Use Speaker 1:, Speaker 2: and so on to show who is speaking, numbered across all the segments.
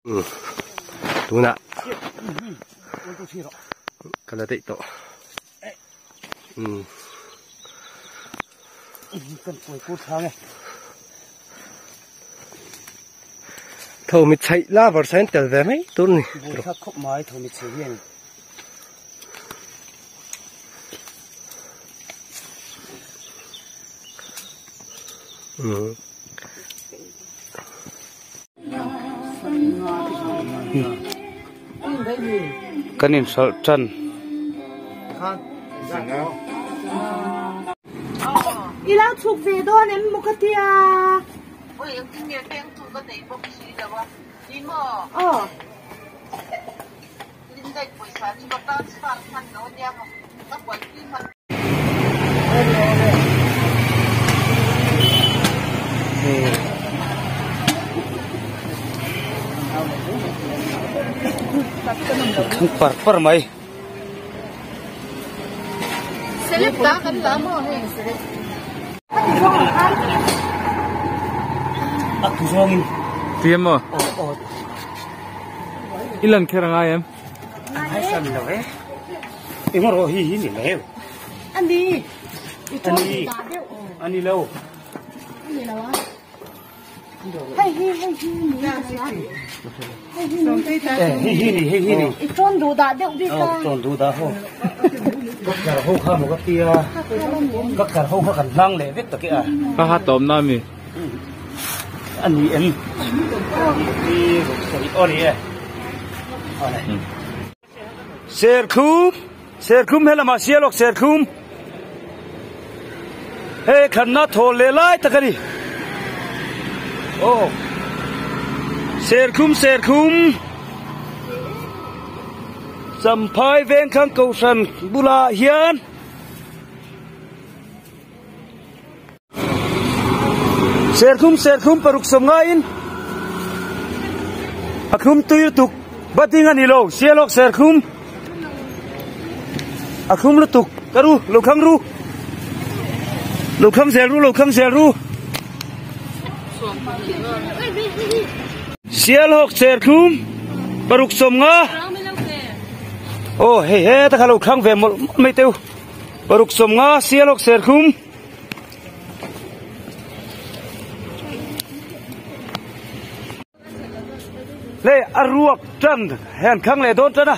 Speaker 1: Tunah ka la daih tawh. Umm. Tho mi chhaih la var sain tel ve mai tur ni. Umm.
Speaker 2: Kan inhralh tan.
Speaker 3: I lo chhuk ve dawn em maw ka tia? Aw.
Speaker 2: Thang par par mai. A tu zawngin.
Speaker 4: Tiam maw? I lan kher a ngai em?
Speaker 2: Ngai san lo e. Eng rawh hi hi ni leu.
Speaker 3: Ani.
Speaker 2: Ani. Ani lo.
Speaker 3: Ani lo a. Hei hi hei hi ni ka hria. Hei hi ni.
Speaker 2: Eh hi hi ni hei hi ni.
Speaker 3: I ṭawn duh dah deuh bik a.
Speaker 2: Ṭawn duh dah ho. Ka kar ho kha maw ka tia. Ka kar ho kha kan hlang leh vek tak e a.
Speaker 4: Ka ha tawm na mi.
Speaker 2: Ani em. Ni sorry aw ni e. Serthlum Serthlum helamah Sialawk Serthlum hei thlanna thawl leh lai tak a ni aw Serthlum Serthlum Champhai Vengthlang Kohhran bulah hian Serthlum serthlum paruk sawm ngaiin a thlum tui lutuk batting a ni lo sialawk serthlum a thlum lutuk ka ru lo khang ru lo khang zel ru lo khang zel ru sialhawk serthlum paruk sawm nga aw hei heta kha lo khang ve mawlh mawlh mai teu. Paruk sawmnga Sialawk Serthlum Lei a ruak tan hian khang leh dawn tan a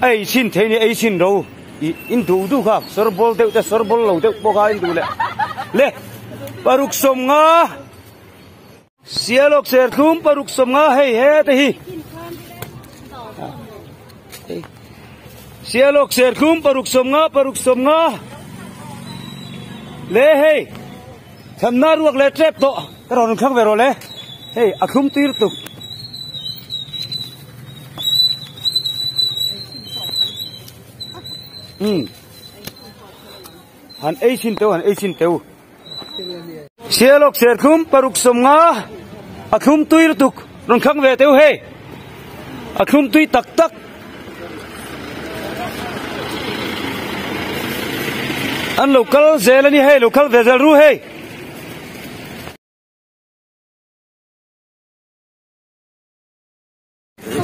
Speaker 2: ei chhin thei ni ei chhin ro ih in duh duh kha sawr bawl deuh te sawr bawl lo deuh bawk a in duh leh le paruk sawmnga Sialawk Serthlum paruk sawmnga hei hete hi Sialawk Serthlum paruk sawmnga paruk sawmnga le hei thlanna ruak leh tep tawh ka rawn thlang ve rawh le hei a thlum tir tuk um han ei chhin teu han ei chhin teu. Sialawk serthlum paruk sawmnga a thlum tui lutuk rawn thlang ve teuh hei a thlum tui tak tak. An lo kal zel a ni hei lo kal ve zel ru hei.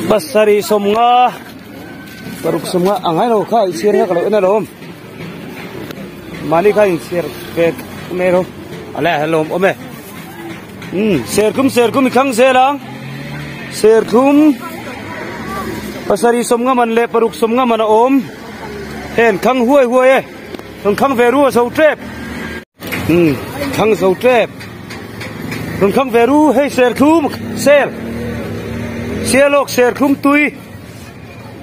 Speaker 2: Pasarih sawmnga paruk sawmnga a ngai lo kha i chhiar kha ka lo en alawm mahni kha inchhiar ve mai lo a la hlawm awm e umm serthlum serthlum i thlang zel ang serthlum pasarih sawmnga man leh paruk sawmnga man a awm heng thlang huai huai e rawn thlang ve ru a zo tep umm thlang zo tep. Rawn khang ve ru hei serthlum sel sialawk serthlum tui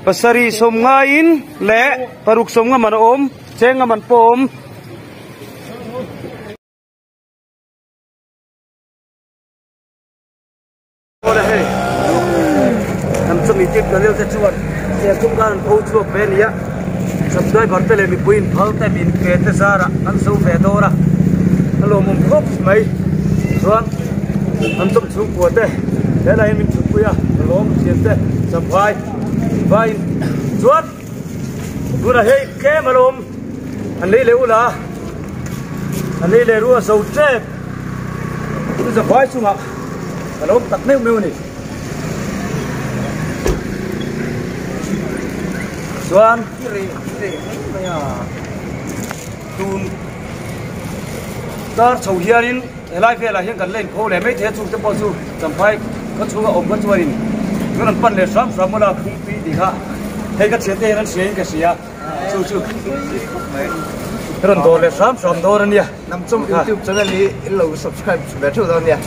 Speaker 2: pasarih sawm ngaiin leh paruk sawm nga man a awm cheng nga man pawh a awm. Awle hei kan chumi tip ta leu te chuan serthlum khan an pho chhuak ve a ni a sub driver te leh mipui in phal te min pe te zarah an zo ve dawr a a lawmawm khawp mai chuan an chawm chhungkua te helai hian min thutpui a ka lawm thian te champhai vaiin chuan tunah hei tlem alawm an lei leh ula an lei leh ruah zo tep chu zafai chungah. Ka lo tak meuh meuh a ni. Chuan tun kar chho hianin helai velah hian kan la inpho leh mai thei a, chungte pawh chu Champhai khaw chhunga awm kha chuanin kan rawn pan leh hram hram mawla phungtui tih kha hei ka thiante hian an hria in ka hria chu chu ka rawn dawr leh hram hram dawn a nia.
Speaker 5: Namchawm YouTube channel hi in lo subscribe ve theuh dawn nia.